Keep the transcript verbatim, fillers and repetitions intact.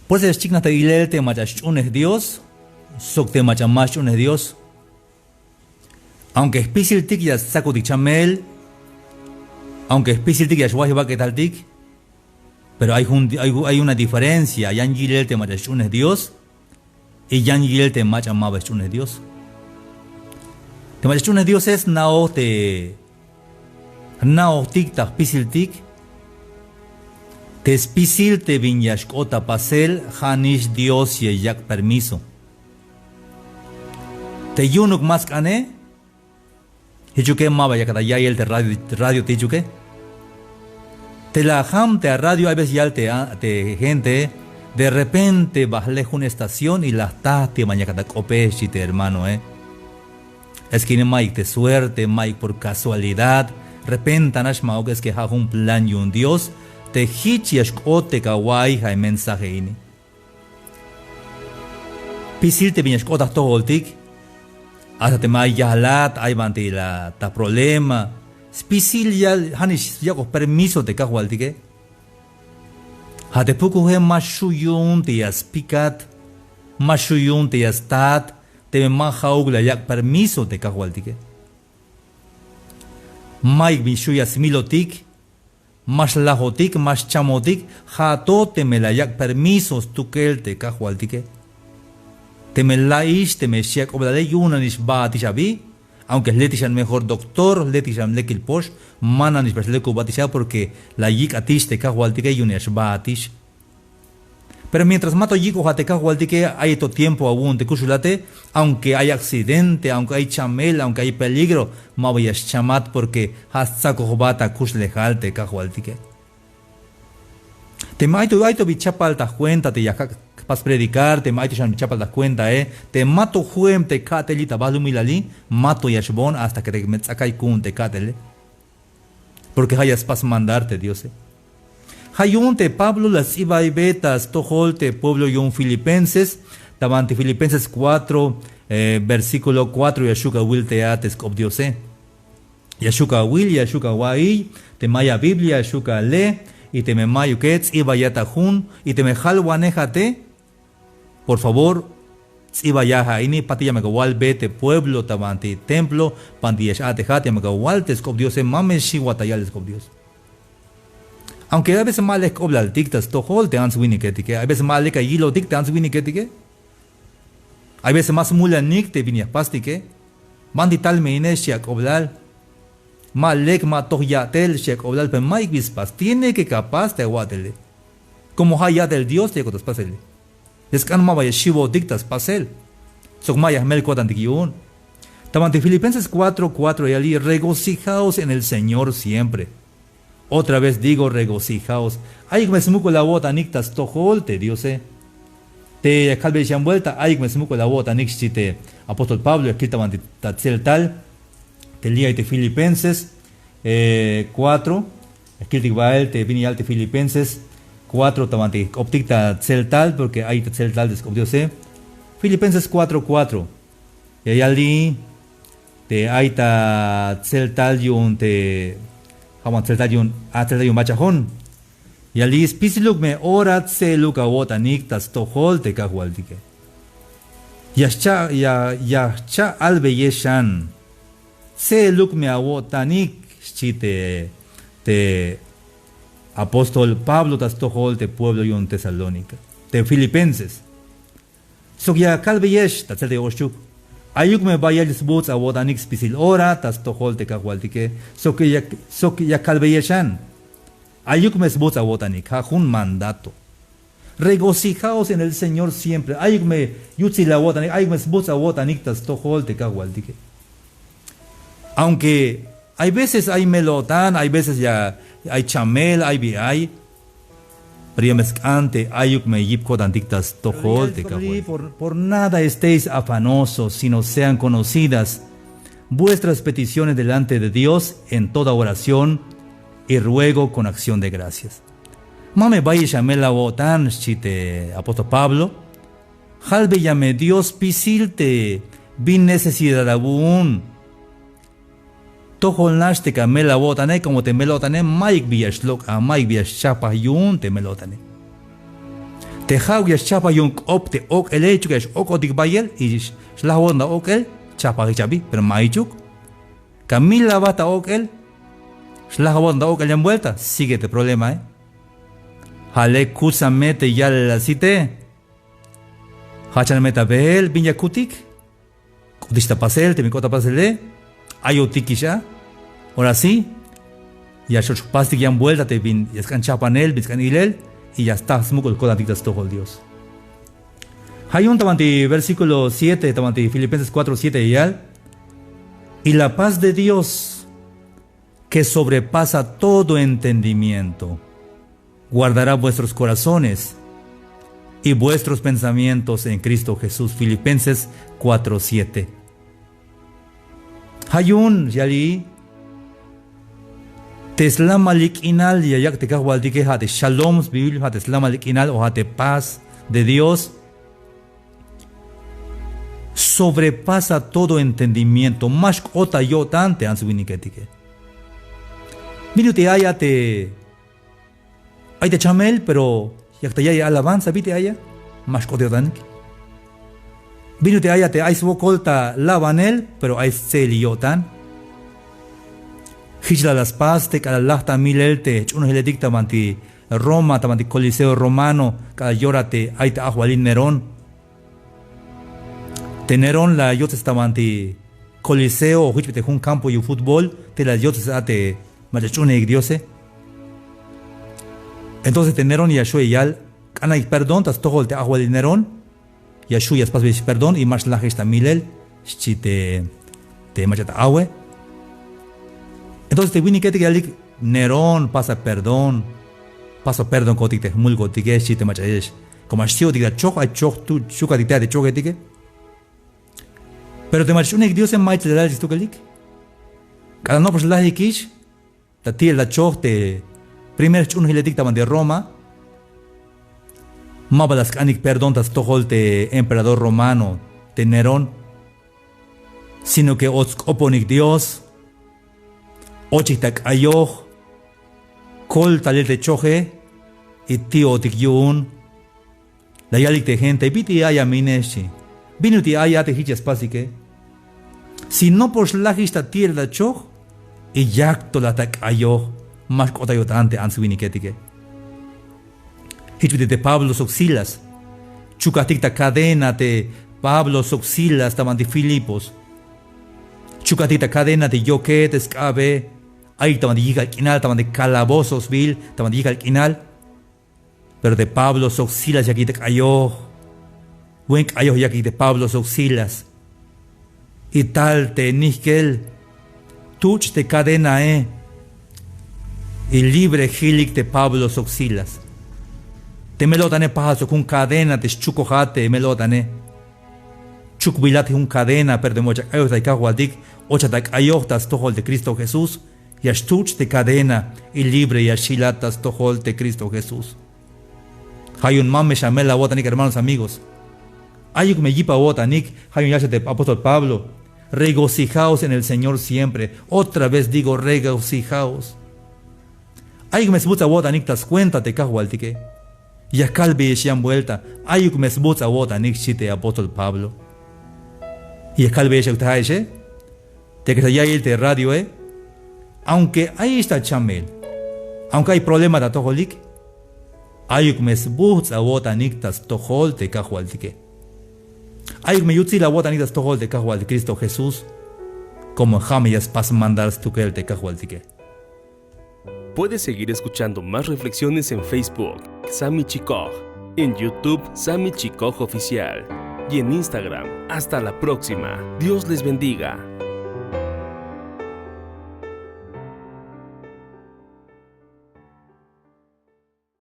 Pues ya xchiknaj ta ilel te mach'a sch'uhunej Dios sok te mach'a ma sch'uhunej Dios. Aunque jpisiltik ya stsakotik chamel, aunque jpisiltik ya xwajib ak'etaltik, pero ay jun, ay, ay una diferencia, yan yilel te mach'a sch'uhunej Dios y yan yilel te mach'a maba sch'uhunej Dios. Te mach'a sch'uhunej Dios es na'oj te, jna'ojtik ta jpisiltik. Te spisil te bin ya xk'ot ta pasel, ja'nix Dios ya yak' permiso. Te yu'unuk ma sk'ane, jichuke maba yakat ta ya'iyel te radio, radio te jichuke. Te la jam te a radio, hay veces yal te, a, te gente, de repente bajlej jun estación y la jta te ban yakat ta k'ope, xchi te hermanoe. Es que ini ma'yuk te suerte, ma'yuk por casualidad, repentanax ma'uk, es que ja' jun plan yu'un Dios te jich ya xk'ot te kawa'iy ja' mensaje ini. Spisil te bin ya xk'ot ta jtojoltik, hasta teme ay yajlat, ay banti la ta problema, spisil ya ja'nix yak'oj permiso te kajwaltike. Ja' te pukuje ma xju' yu'un te ya spikat, ma xju' yu'un te ya stat, teme ma ja'uk la yak' permiso te kajwaltike. Ma'yuk bin xju' ya smilotik, ma xlajotik, ma xchamotik, ja' to teme la yak' permiso stukel te kajwaltike. Teme la'ix, teme xchi ak'oblale, yu'un nanix baatix abi, aunque jletix xan mejor doctor, jletix xan lekil pox, ma nanix pax lekubatix a, porque la yik'atix te kajwaltike, yu'un ya xbaatix. Pero mientras mato yik'ojat te kajwaltike, ay to tiempo awu'un te kuxulate, aunque ay accidente, aunque ay chamel, aunque ay peligro, maba ya xchamat, porque ja' stsakojbat ta kuxlejal te kajwaltike. Teme ay to, ay to bi chapal ta jcuenta te ya jak' jpas predicar, teme ay to xan bi chapal ta jcuentae, te mato ju'em te ka'tel li' ta balumilali, mato ya xboon hasta que teme ts'akay ku'un te ka'tele. Porque ja' ya spas mandar te Diose. Ja' yu'un te Pablo la sts'ibaybe ta stojol te pueblo yu'un Filipenses, ta banti Filipenses cuatro, eh, versículo cuatro, ya xju' awil te a te sk'op Diose. Ya xju' awil, ya xju' awa'iy, teme ay a Biblia xju' ale, y teme ma'yuke, ts'ibaya ta jun, y teme jalwanejate, por favor, ts'ibaya ja' ini, pati ya me kawalbe te pueblo ta banti templo, banti ya x-a'tejat, ya me kawal te sk'op Diose, ma me xiwat ta ya'el te sk'op Dios. Aunque hay veces ma lek jk'oblaltik ta stojol te ants winiketike, hay veces ma lek ayilotik te ants winiketike. Hay veces ma smulanik te bin ya jpastike. Banti tal me ine, xchi ak'oblal. Ma lek, ma toj ya'tel, xchi ak'oblal, pero ma'yuk bi spas. Tiene que kapas te awa'tele. Como ja' ya'tel Dios te yakot ta spasele. Ya sk'an maba ya xiwotik ta spasel. Sok ma ya jmel ko'tantik yu'un. Ta banti Filipenses cuatro cuatro ya yal: regocijaos en el Señor siempre. Otra vez digo, regocijaos. Ayuk me smuk'ul awo'tanik ta stojol te Diose. Te ya kalbeyex yan vuelta, ayuk me smuk'ul awo'tanik, xchi te apóstol Pablo, ya kil ta banti ta tseltal te li' ay te Filipenses, eh, cuatro. Ya kiltik bael te bin ya yal te Filipenses cuatro, ta banti jk'optik ta tseltal, porque ay ta tseltal te sk'op Diose. Filipenses cuatro cuatro. Ya yal li' te ay ta tseltal yu'un te, ja' banti tseltal yu'un, a tseltal yu'un mach'a jo'on. Ya yal li': spisiluk me ora tse'eluk awo'tanik ta stojol te kajwaltike. Ya jcha', ya, ya jcha' albeyex xan. Tse'eluk me awo'tanik, xchi te, te apóstol Pablo ta stojol te pueblo yu'un Tesalónica, te Filipenses. Sok ya kalbeyex ta tseltal ya och'uk. Ayuk me bayel sbuts' awo'tanik spisil ora ta stojol te kajwaltike. Sok ya, sok ya kalbeyex xan. Ayuk me sbuts' awo'tanik, ja' jun mandato. Regocijaos en el Señor siempre. Ayuk me yutsil awo'tanik, ayuk me sbuts' awo'tanik ta stojol te kajwaltike. Aunque hay veces ay mel-o'tan, hay veces ya ay chamel, ay bi ay. Pero ya me sk'an te ayuk me yip ko'tantik ta stojol te kajwaltik. Por, por nada estéis afanosos, sino sean conocidas vuestras peticiones delante de Dios en toda oración y ruego con acción de gracias. Ma me bayex amel awo'tan, xchi te apóstol Pablo. Jalbeya me Dios spisil te bin necesidad awu'un. Tojol nax te ka mel awo'tane, como te mel-o'tane ma'yuk bi ya xlok' a, ma'yuk bi ya xchajpaj yu'un te mel-o'tane. Te ja'uk ya xchajpaj yu'un k'op te ok'ele, chuk ya x-ok'otik bayel y xlajwotan ta ok'el, chajpajix abi, pero ma ichuk. Kamila aba ta ok'el, xlajwotan ta ok'el yan vuelta, sigue te problemae. Ja' lek kusa me te yalel asite. Jajchan me ta beel bin ya kutik. K'otix ta pasel, teme k'ot ta pasele, ayotikix a. Ahora sí, ya xjoch jpastik yan vuelta te bin ya sk'an chajpanel, bin sk'an ilel, y ya staj smuk'ul ko'tantik ta stojol Dios. Ja' yu'un ta banti versículo siete, ta banti Filipenses cuatro siete ya yal: Y la paz de Dios, que sobrepasa todo entendimiento, guardará vuestros corazones y vuestros pensamientos en Cristo Jesús. Filipenses cuatro siete. Ja' yu'un ya yal te slamalil k'inal ya yak' te Kajwaltike, ja' te shalom sbibil, ja' te slamalil k'inal o ja' te paz de Dios. Sobrepasa todo entendimiento, ma xk'ot ta yo'tan te ants winiketike. Bin ut'il ay a te, ay ta chamel, pero yak ta ya'iyel alabanza, bit'il ay a, ma xk'ot ta yo'tanik. Bin ut'il ay a te ay swokol ta labanel, pero ay stse'elil yo'tan. Jich la la spas te k'alal laj ta milel te jch'uunjeletik ta banti Roma, ta banti Coliseo Romano, k'alal yorat te ay ta ajwalil Nerón. Te Nerón la yotzes ta banti Coliseo o jich bit'il jun campo yu'un fútbol, te la yotzes a te mach'a jch'uunjik Diose. Entonces te Nerón ya xju' ya yal: K'anayik perdón ta stojol te ajwalil Nerón. Ya xju' ya spasbeyix perdón y ma xlajix ta milel, xchi te, te mach'a ta awe. Entonces te winiketike ya yalik: Nerón, pasa perdón, pasa perdón kotik te jmulukotike, xchi te mach'ayex. Como ya xsi'otik ta choj, ay choj tu' xchukatik te a te chojetike. Pero te mach'a jch'uunjik Diose ma'yuk la yal stukelik. K'alal nopol xlajikix ta ti'el ta choj te primer jch'uunjiletik ta banti Roma, maba la sk'anik perdón ta stojol te emperador romano, te Nerón, sino que och sk'oponik Dios, ochik ta k'ayoj, kol talel te choje y ti'otik yu'un. La yalik te gente: Bit'il ay a mine, xchi. Bin ut'il ay a te jich ya spasike. Si nopol xlajix ta ti'el ta choj, y yak to la ta k'ayoj, ma xk'ot ta yo'tan te ants winiketike. Jich bit'il te Pablo sok Silas. Chukajtik ta cadena te Pablo sok Silas ta banti Filipos. Chukajtik ta cadena te yoke, te sk'abe. Ayik ta banti yijk'al k'inal, ta banti calabozo sbiil, ta banti yijk'al k'inal. Pero te Pablo sok Silas yakik ta k'ayoj. Buen k'ayoj yakik te Pablo sok Silas. Y tal te nijkel, tuch' te cadenae y libre jilik te Pablo sok Silas. Te mel-o'tane pajal sok jun cadena te xchukojat te mel-o'tane. Chukbilat jun cadena, pero teme ochaj k'ayoj ta Kajwaltik, ochaj ta k'ayoj ta stojol te Cristo Jesús. Ya xtuch' te cadena y libre ya xjilat ta stojol te Cristo Jesús. Ja' yu'un ma me xamel awo'tanik, hermanos, amigos. Ayuk me yip awo'tanik, ja' yu'un ya xchi te apóstol Pablo: Regocijaos en el Señor siempre. Otra vez digo, regocijaos. Ayuk me sbuts' awo'tanik ta scuenta te Kajwaltike. Ya kalbeyex yan vuelta: Ayuk me sbuts' awo'tanik, xchi te apóstol Pablo. Ya kalbeyex ayuk te ja'exe. Te k'ax ta ya'iyel te radioe, aunque ayix ta chamel, aunque ay problema ta atojolik, ayuk me sbuts' awo'tanik ta stojol te Kajwaltike. Ayuk me yutsil awo'tanik ta stojol te Kajwaltik Cristo Jesús, como ja' me ya spas mandar stukel te Kajwaltike. Puedes seguir escuchando más reflexiones en Facebook, Sami Chikoj, en YouTube, Sami Chikoj Oficial, y en Instagram. Hasta la próxima. Dios les bendiga.